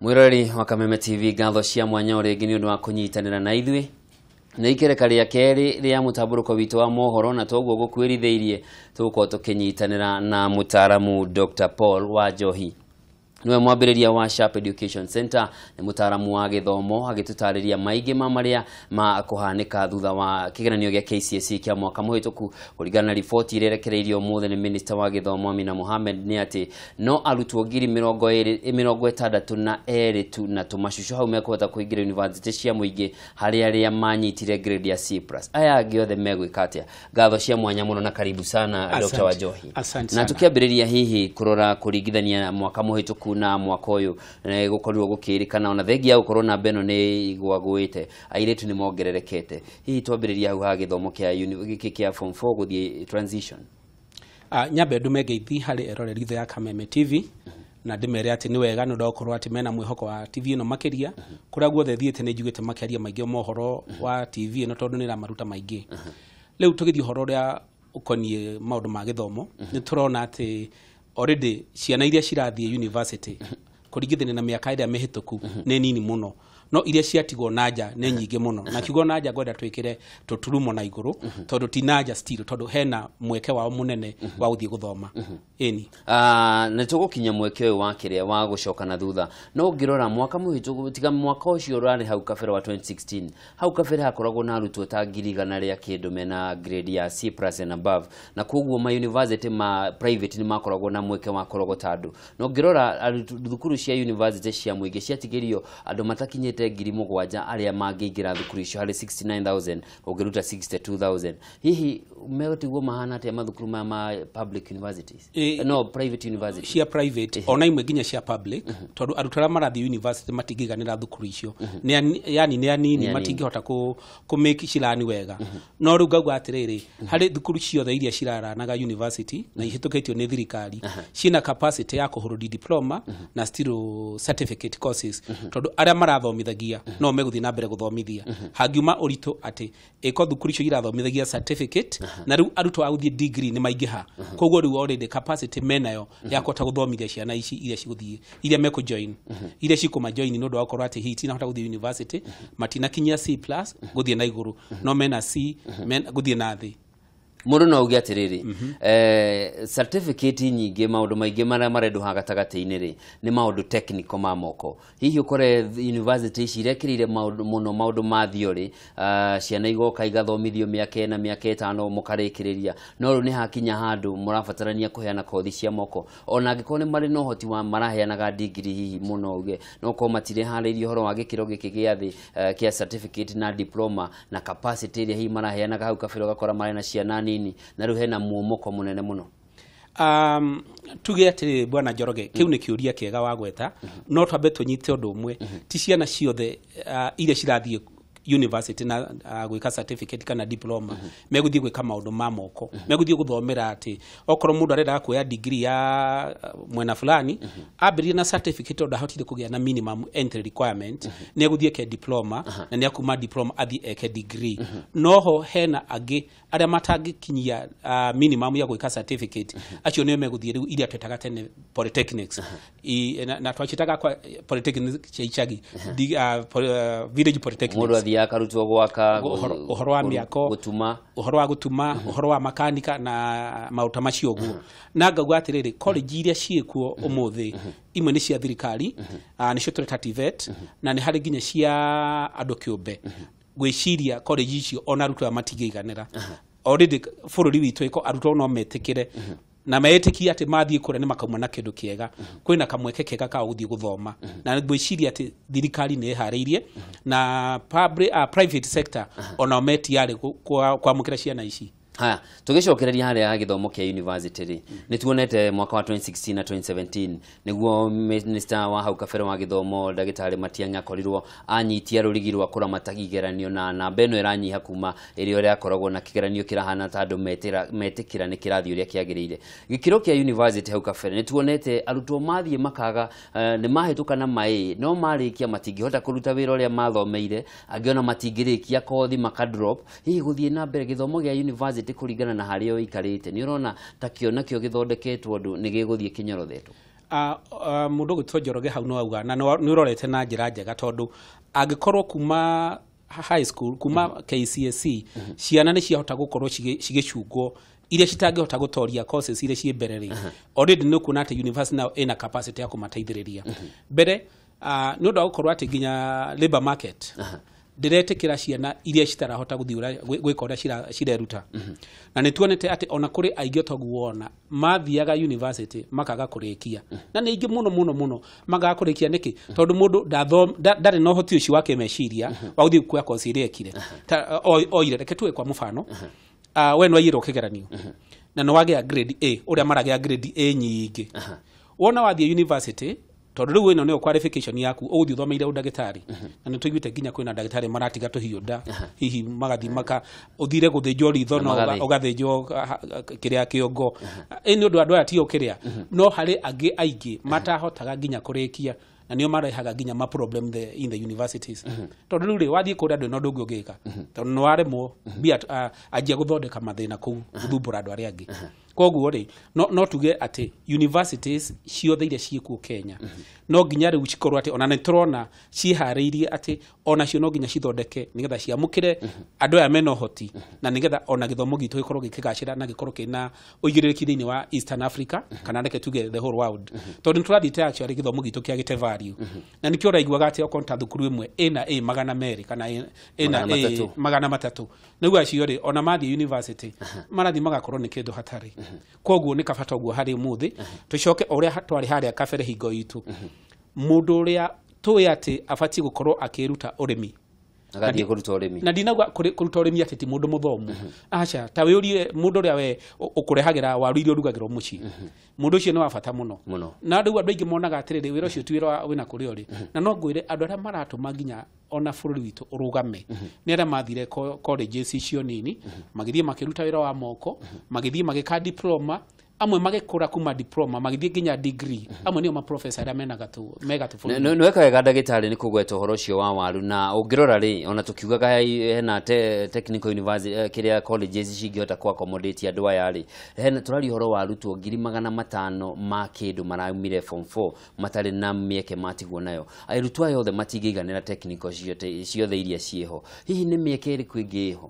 Mwiroreri wa Kameme TV, ngatho cia mwanya o rĩngĩ nĩ ũndũ wa kũnyitanĩra na ithuĩ nĩ ikereka rĩa kerĩ rĩa mũtambũrũko witũ wa mohoro, na toguo gũkwĩrithĩirie tũgũkorwo tũkĩnyitanĩra na mũtaaramu Dr. Paul Wanjohi, niwe mwambĩrĩria wa Sharp Education Center, nĩ mũtaaramu wa gĩthomo, agĩtũtarĩria maingĩ ma marĩa ma kũhanĩka thutha wa kĩgeranio gĩa KCSE kĩa mwaka mũhĩtũku. Kũringana na riboti ĩrĩa ĩrekereirio ũmũthĩ nĩ Minister wa gĩthomo Amina Mohamed, nĩ atĩ no arutwo 200,062 tu na tũmacucu hau mekũhota kũingĩra university cia mũingĩ harĩ arĩa manyitire grade ya C+. Aya angĩ othe megwĩka atĩa? Ngatho cia mwanya mũno na karibu sana, Dr. Wanjohi. Asante na sana. Tũkĩambĩrĩria hihi kũrora kũringithania mwaka mũhĩtũku na mwaka ũyũ, gũkorirwo gũkĩrĩkana ona thengia ya gũkorwo namba ĩno nĩ igwagũĩte, airĩtu nĩ mongererekete. Hihi twambĩrĩria hau ha gĩthomo kĩa gĩkĩ kĩa form 4 gũthiĩ transition. Nyambe ndume ngeithi harĩ eroreri ithe ya Kameme TV na ndĩmere atĩ nĩ wega nĩ ũndũ wa gũkorwo atĩ mena mwĩhoko wa TV ĩno makĩria. Kũrĩa guothe thiĩte nĩ njugĩte makĩaria maingĩ mohoro wa TV ĩno tondũ nĩ ĩramaruta maingĩ. Rĩu tũgĩthiĩ ũhoro ũrĩa ũkoniĩ maũndũ ma gĩthomo, nĩ tũrona atĩ already ciana iria cirathiĩ university kũringithania na mĩaka ĩrĩa mĩhĩtũku nĩ nini mũno, no iria ciatigwo na nja nĩ nyingĩ mũno. Na kiugo na nja ngwenda twĩkĩre tũturumo na igũrũ, tondũ ti na nja still, tondũ hena mweke wao mũnene wa gũthiĩ gũthoma, ĩni. Nĩ tũgũkinya mweke ũyũ wa kĩrĩa wa gũcoka na thutha, no ũngĩrora mwaka mũhĩtũku, tiga mwaka ũcio ũrarĩ hau kabere wa 2016, hau kabere hakoragwo na arutwo ta 100,000 rĩa kĩndũ mena grade ya C+ and above, na koguo ma university ma private nĩ makoragwo na mweke wa kũrogota andũ. No ũngĩrora thukuru cia university cia mũingĩ ciatigĩrio andũ matakinyĩte 7,000 arĩa mangĩingĩra thukuru icio harĩ 69,000, ũngĩruta 62,000. Hihi megũtigwo mahana atĩa mathukuru maya ma public universities? No private university. Cia private ona imwe nginya cia public, tondũ arutwo arĩa marathiĩ university matingĩiganĩra thukuru icio. Yani nĩ anini. Nĩ anini. Matingĩhota kũ make cirani wega. No rĩu ngauga atĩrĩrĩ, harĩ thukuru ciothe iria ciraranaga university na ihĩtũkĩtio nĩ thirikari, ciĩna capacity ya kũhũrũri diploma na still certificate courses, tondũ arĩa marathomithagia no megũthiĩ na mbere gũthomithia. Hangiuma ũritũ atĩ ĩko thukuru icio irathomithagia certificate na rĩu arutwo a gũthiĩ degree nĩ maingĩha, koguo rĩu already capacity menayo ya kũhota gũthomithia ciana ici iria cigũthiĩ, iria mekũjoin, iria cikũmajoin, nĩ ũndũ wa gũkorwo atĩ hihi tinahota gũthiĩ university, matinakinyia C+ gũthiĩ na igũrũ, no mena C gũthiĩ na thĩ. Mũndũ no auge atĩrĩrĩ, certificate nyingĩ, maũndũ maingĩ marĩa marendwo haha gatagatĩ-inĩ rĩ, nĩ maũndũ technical ma moko. Hihi ũkore university ici irekĩrĩire maũndũ mũno maũndũ ma theory, ciana igoka igathomithio mĩaka 4, mĩaka 5, mũkarĩkĩrĩria, no rĩu nĩ hakinya handũ mũrabatarania kũheana kothi cia moko, ona angĩkorwo nĩ marĩ na ũhoti wa maraheanaga degree hihi mũno, uge no korwo matireharĩirie ũhoro wa gĩkĩro gĩkĩ gĩa thĩ, kĩa certificate na diploma na capacity ĩrĩa hihi maraheanaga hau kabere, ũgakora marĩ na ciana nini na rĩu hena muomoko mũnene mũno. Tuge atĩrĩ, bwana Njoroge, kĩu nĩ kĩũria kĩega wagweta, no twambe tũnyite ũndũ ũmwe. Ti ciana ciothe iria cirathiĩ university na gwĩka certificate kana diploma megũthiĩ gwĩka maũndũ ma moko. Megũthiĩ gũthomera atĩ okorwo mũndũ arendaga kuoya degree ya mwena fulani, ambĩrĩrie na certificate, tondũ ahotire kũgĩa na minimum entry requirement, nĩ egũthiĩ eke diploma, na nĩ akuma diploma athiĩ eke degree. Noho hena angĩ arĩa matangĩkinyia minimum ya gwĩka certificate, acio nĩo megũthiĩ rĩu iria twetaga tene polytechnics. Na twaciĩtaga kwa polytechnics cia icagi, village polytechnics. Mũndũ athiaga akarutwo gwaka, ũhoro wa mĩako, gũtuma, ũhoro wa gũtuma, ũhoro wa makanika na maũndũ ta macio ũguo. Na ngauga atĩrĩrĩ, college iria ciĩkuo ũmũthĩ, imwe nĩ cia thirikari, nĩcio tũreta TVET, na nĩ harĩ nginya cia andũ kĩũmbe. Gwĩciria college icio ona arutwo aya matingĩiganĩra. Already bũrũri witũ ĩko arutwo no metĩkĩre na metĩkie atĩ mathiĩ kũrĩa nĩ makauma na kĩndũ kĩega, kwĩna kamweke kega ka gũthiĩ gũthoma. Na ngwĩciria atĩ thirikari nĩ ĩharĩirie na public, private sector onao metiarĩ kwamũkĩra ciana ici. Haya, tũgĩcokereria harĩa ha gĩthomo kĩa university rĩ, nĩ tuonete mwaka wa 2016 na 2017 nĩguo minister wa hau kabere wa gĩthomo ndagĩtarĩ Matiang'i akorirwo anyitia rũrigi rwa kũramata igeranio, na namba ĩno ĩranyiha kuma ĩrĩa ũrĩa na kĩgeranio kĩrahana ta andũ metĩkĩra nĩ kĩrathiĩ ũrĩa kĩagĩrĩire. Gĩkĩro kĩa university hau kabere nĩ tuonete arutwo mathiĩ makaga, nĩ mahĩtũka na maĩ, no marĩkia matingĩhota kũruta wĩra ũrĩa mathomeire, angĩ ona matingĩrĩkia kothi maka drop. Hihi gũthiĩ na mbere gĩthomo gĩa university kũringana na harĩa ũikarĩte, nĩ ũrona ta kĩo nakĩo gĩthondeketwo ũndũ nĩ gĩgũthiĩ kĩnyorothetwo? Mũndũ ũgwĩtwo Njoroge hau no auga na nĩ ũrorete na njĩra njega, tondũ angĩkorwo kuma high school, kuma KCSE, ciana nĩ ciahota gũkorwo cigĩcungwo iria citangĩhota gũtoria courses iria ciĩ mbere rĩ, already nĩ ũkuona atĩ university nayo ĩna capacity ya kũmateithĩrĩria. Mbere nĩ ũndũ wa gũkorwo atĩ nginya labor market ndĩretĩkĩra ciana iria citarahota gũthiĩ gwĩka ũrĩa cireruta. Na nĩ tuonete atĩ ona kũrĩ aingĩ toguo wona mathiaga university makaga kũrĩkia, na nĩ aingĩ mũno mũno mũno makaga kũrĩkia. Nĩkĩ? Tondũ mũndũ ndarĩ na ũhoti ũcio wa kĩmeciria wa gũthiĩ kuoya course ĩrĩa ekire oire. Reke tuge kwa mũbano, we nĩ waiyĩrwo kĩgeranio na nĩ wagĩa grade A, ũrĩa maragĩa grade A nyingĩ. Wona wathiĩ university, tondũ rĩu ĩno nĩyo qualification yaku, ũgũthiĩ ũthomeire ũndagĩtarĩ, na nĩ tũiguĩte nginya kwĩna ndagĩtarĩ maratiga tũhiũ nda, hihi magathiĩ maka ũthire gũthĩnjwo ritho na ũgathĩnjwo kĩrĩa kĩongo. Ĩ nĩ ũndũ andũ aya tio kĩrĩa, no harĩ angĩ aingĩ matahotaga nginya kũrĩkia, na nĩo marehaga nginya ma problem in the universities. Tondũ rĩu rĩ, wathiĩ kũrĩa ndũrĩ na ũndũ ũngĩ ũngĩka, tondũ nĩ waremwo mbia, anjia gũthondeka mathĩna kũu, gũthumbũra andũ arĩa angĩ. Koguo rĩ, no tuge atĩ universities ciothe iria ciĩkuo Kenya no nginya rĩu cikorwo atĩ ona nĩ tũrona ciĩharĩirie atĩ onacio no nginya cithondeke nĩgetha ciamũkĩre andũ aya mena ũhoti, na nĩgetha ona gĩthomo gitũ gĩkorwo gĩkĩgacĩra na gĩkorwo kĩna ũigĩrĩrĩki thĩinĩ wa Eastern Africa, kana reke tuge the whole world. Tondũ nĩ tũrathiĩte actually gĩthomo gitũ kĩagĩte value, na nĩkĩo ũraiguaga atĩ okorwo ta thukuru ĩmwe ĩna A 200 kana ĩna A 300, nĩguo acio rĩ ona mathiĩ university marathiĩ magakorwo nĩ kĩndũ hatarĩ. Koguo nĩ kabata ũguo harĩ ũmũthĩ tũcoke o ũrĩa twarĩ harĩa kabere hingo itũ, mũndũ ũrĩa tũĩ atĩ abatiĩ gũkorwo akĩruta ũrĩmi agathiĩ kũruta ũrĩmi, na ndinauga kũruta ũrĩmi atĩ ti mũndũ mũthomu, aca, ta wĩũrie mũndũ ũrĩa we ũkũrehagĩra waru iria ũrugagĩrwo mũciĩ, mũndũ ũcio nĩ wa bata mũno. Na rĩu andũ aingĩ monaga atĩrĩrĩ, wĩra ũcio ti wĩra wĩna kũrĩa ũrĩ, na no ngwĩre andũ arĩa maratũma nginya ona bũrũri witũ ũrũgame nĩ arĩa mathire colleges icio nini, magĩthiĩ makĩruta wĩra wa moko, magĩthiĩ magĩka diploma, amwe magĩkũra kuma diploma magĩthiĩ nginya degree, amwe nĩo maprofessor arĩa mena gatũ mega tũ. Nĩ weka wega ndagĩtarĩ nĩ kũgweta ũhoro ũcio wa waru, na ũngĩrora rĩ, ona tũkiugaga hena technical university kĩrĩa colleges cingĩhota kũ accommodate andũ aya rĩ, hena tũraria ũhoro wa arutwo 500,000 ma kĩndũ maraumire form 4 matarĩ na mĩeke matigwo nayo. Arutwo aya othe matingĩiganĩra technical ciothe iria ciĩho. Hihi nĩ mĩeke ĩrĩkũ ĩngĩ ĩho?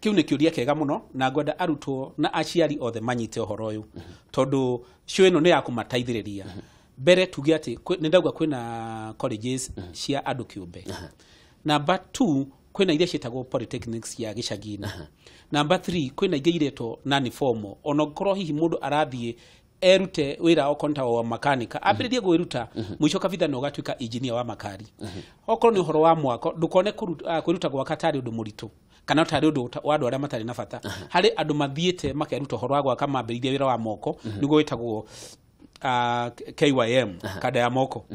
Kĩu nĩ kĩũria kĩega mũno, na ngwenda arutwo na aciari othe manyite ũhoro ũyũ, tondũ show ĩno nĩ ya kũmateithĩrĩria. Mbere tuge atĩ nĩ ndauga kwĩna colleges cia andũ kĩũmbe. Number 2, kwĩna iria ciĩtagwo polytechnics cia gĩcagi-inĩ. Number 3, kwĩna ingĩ iretwo non formal, ona ũngĩkorwo hihi mũndũ arathiĩ erute wĩra okorwo ta wa makanika, ambĩrĩrie gwĩruta, mũico kabitha no ũgatuĩka engineer wa makari. Okorwo nĩ ũhoro wa mwako, ndũkone kwĩruta gwaka tarĩ ũndũ mũritũ kana tarĩ ũndũ wa andũ arĩa matarĩ na bata. Harĩ andũ mathiĩte makeruta ũhoro wa gwaka, mambĩrĩirie wĩra wa moko, nĩguo wĩtagwo KYM, kanda ya moko.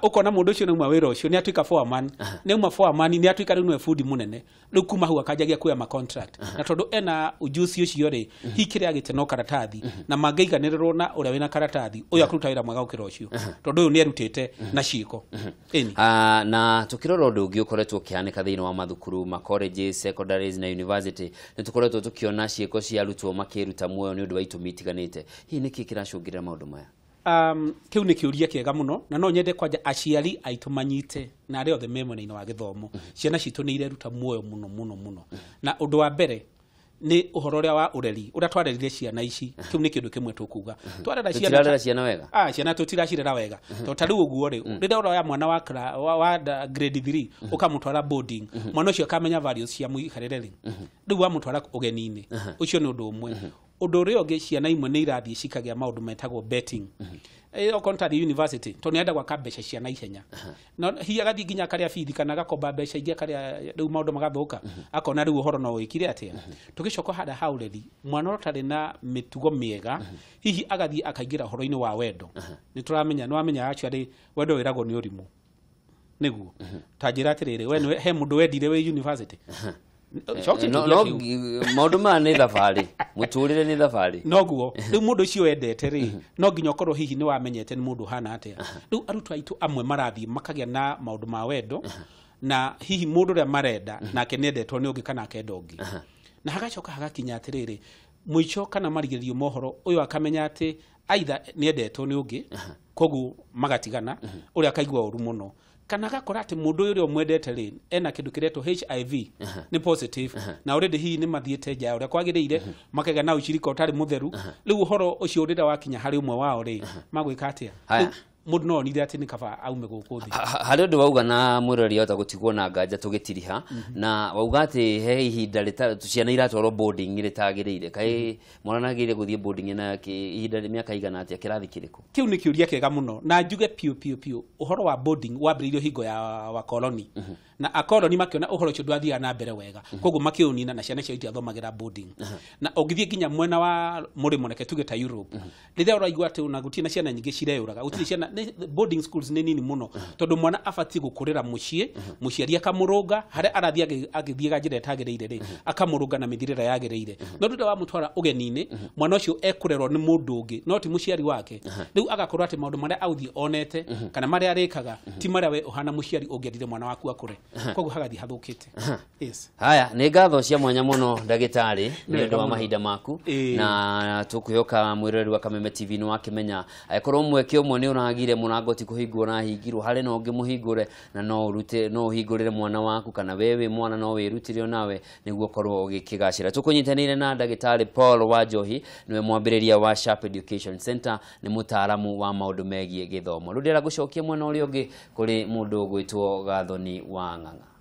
Ũkona mũndũ ũcio nĩauma wĩra ũcio nĩ atuĩka foreman, nĩauma foreman nĩ atuĩka rĩu nĩwe bundi mũnene, rĩu kuma hau akanjagia kuoya ma contract, na tondũ ena ujuzi ũcio rĩ, hihi kĩrĩa agĩte no karatathi, na mangĩiganĩrĩrwo na ũrĩa wĩna karatathi ũyũ akũruta wĩra mwega gũkĩra ũcio, tondũ ũyũ nĩ erutĩte na ciĩko. Na tũkĩrora ũndũ ũngĩ ũkoretwo ũkĩhanĩka thĩinĩ wa mathukuru ma colleges, secondaries na university, nĩ tũkoretwo tũkĩona ciĩko cia arutwo makĩruta muoyo nĩ ũndũ wa itũmi itiganĩte. Hihi nĩkĩ kĩracũngĩrĩra maũndũ maya? Kĩu nĩ kĩũria kĩega mũno, na no nyende kwanja aciari aitũ manyite na arĩa othe me mwena-inĩ wa gĩthomo, ciana citũ nĩ ireruta muoyo mũno mũno mũno. Na ũndũ wa mbere nĩ ũhoro ũrĩa wa ũreri ũrĩa twarerire ciana ici. Kĩu nĩ kĩndũ kĩmwe tũkuga, twarera ciana tũtirarera ciana wega. Ciana tũtiracirera wega, tondũ ta rĩu ũguo rĩ, rĩrĩa ũroya mwana wa grade 3 ũkamũtwara boarding, mwana ũcio akamenya values cia mũikarĩre rĩ, rĩu wamũtwara ũgeni-inĩ, ũcio nĩ ũndũ ũmwe. Ũndũ ũrĩa ũngĩ, ciana imwe nĩ irathiĩ cikagĩa maũndũ metagwo betting. Okorwo tarĩ university, tondũ nĩ arenda gwaka mbeca cia naihenya, no hihi agathiĩ nginya akarĩa bithi kana agakomba mbeca ingĩ akarĩa, rĩu maũndũ magathũka, akona rĩu ũhoro no wĩkire atĩa. Tũgĩcoka harĩa ha ũreri, mwana ũtarĩ na mĩtugo mĩega hihi agathiĩ akaingĩra ũhoro-inĩ wa wendo. Nĩ tũramenya, nĩ wamenya actually wendo wĩragwo nĩ ũrimũ, nĩguo ta njĩra atĩrĩrĩ, we he mũndũ wendire wĩ university? Maũndũ maya nĩ thabarĩ, mũtũrĩre nĩ thabarĩ. Noguo rĩu mũndũ ũcio wendete rĩ, no nginya ũkorwo hihi nĩ wamenyete nĩ mũndũ ũhana atĩa. Rĩu arutwo aitũ amwe marathiĩ makagĩa na maũndũ ma wendo, na hihi mũndũ ũrĩa marenda nake nĩendetwo nĩ ũngĩ kana akenda ũngĩ, na hagacoka hagakinya atĩrĩrĩ, mũico kana marigĩrĩrio mohoro ũyũ akamenya atĩ Either nĩ endetwo nĩ ũngĩ, koguo magatigana, ũrĩa akaigua ũru mũno, kana agakora atĩ mũndũ ũyũ ũrĩa ũmwendete rĩ ena kĩndũ kĩretwo HIV, nĩ positive, na already hihi nĩ mathiĩte nja ya ũrĩa kwagĩrĩire, makagĩa na ũcirika ũtarĩ mũtheru. Rĩu ũhoro ũcio rĩrĩa wakinya harĩ ũmwe wao rĩ, magwĩka atĩa? Haya. Rĩu mũndũ no onire atĩ nĩ kaba aume gũkũ thĩ. Harĩ ũndũ wauga na mwĩrori ahota gũtigwo na nganja tũgĩtiriha, na wauga atĩ he ihinda ciana iratwarwo boarding rĩtagĩrĩire. Kaĩ mwana agĩrĩire gũthiĩ boarding na ihinda rĩa mĩaka igana atĩa, kĩrathi kĩrĩkũ? Kĩu nĩ kĩũria kĩega mũno, na njuge piũ piũ piũ, ũhoro wa boarding wambĩrĩirio hingo ya wakoloni, na akoloni makĩona ũhoro ũcio ndwathiaga na mbere wega, koguo makĩũnina na ciana ciao itiathomagĩra boarding. Na ũngĩthiĩ nginya mwena wa mũrĩmo, reke tuge ta Europe, rĩrĩa ũraigua atĩ ona gũtirĩ na ciana nyingĩ cireyũraga, gũtirĩ ciana, boarding schools nĩ nini mũno, tondũ mwana abatiĩ gũkũrĩra mũciĩ, mũciari akamũrũnga harĩa arathiĩ agĩthiĩga njĩra ĩtagĩrĩire rĩ, akamũrũnga na mĩthiĩre ĩrĩa yagĩrĩire. No rĩrĩa wamũtwara ũgeni-inĩ, mwana ũcio ekũrerwo nĩ mũndũ ũngĩ no ti mũciari wake. Rĩu agakorwo atĩ maũndũ marĩa aũthiĩ onete kana marĩa arĩkaga ti marĩa we ũhana mũciari ũngĩendire mwana waku akũre, koguo hagathiĩ hathũkĩte, yes. Haya, nĩ ngatho cia mwanya mũno ndagĩtarĩ nĩ Wega ũndũ wa mũno. mahinda maku. Ĩĩ. Na tũkwĩhoka mwĩroreri wa Kameme TV nĩ wakĩmenya angĩkorwo mweke ũmwe nĩ ũragire, mũrango ti kũhingwo ũrahingirwo, harĩ na ũngĩ mũhingũre, na no ũrute, no ũhingũrĩre mwana waku, kana we wĩ mwana no wĩrutĩre onawe nĩguo ũkorwo ũgĩkĩgacĩra. Tũkũnyitanĩire na ndagĩtarĩ Paul Wanjohi, nĩwe mwambĩrĩria wa Sharp Education Center, nĩ mũtaaramu wa maũndũ megiĩ gĩthomo. Rĩu ndĩrenda gũcokia mwena ũrĩa ũngĩ kũrĩ mũndũ ũgwĩtwo Gathoni wa Ng'ang'a.